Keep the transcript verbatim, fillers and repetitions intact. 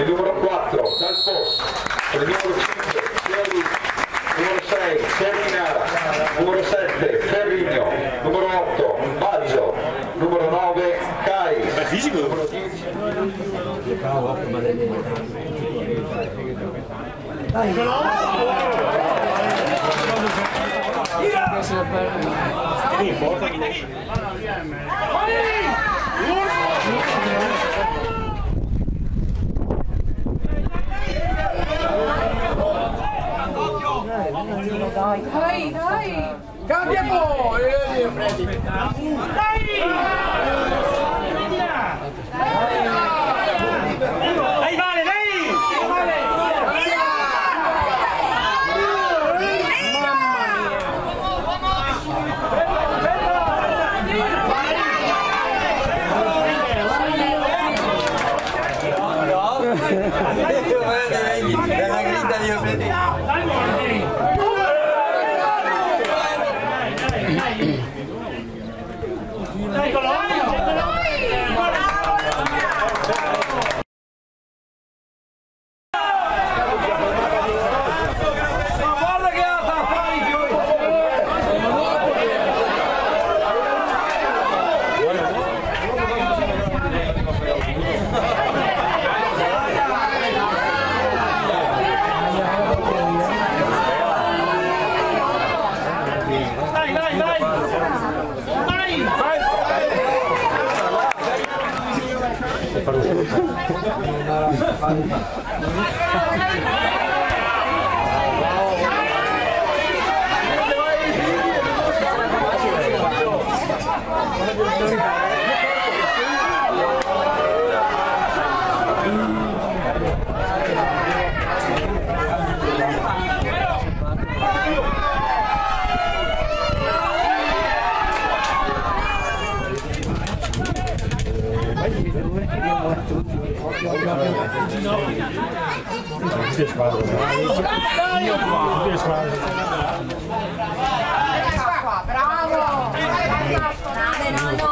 Numero quatro, Dal Pos. Numero cinque, Fiori. Numero sei, Serina. Numero sette, Ferrigno. Numero otto, Baggio. Numero nove, Cai. Ma è fisico? Numero dieci. Dai, dai. Cambia po', eh, Freddy. Dai! Dai, vale, dai! Dai, dai, dai! Dai! Tutte squadre. Tutte squadre. Bravo! Dai, no, no.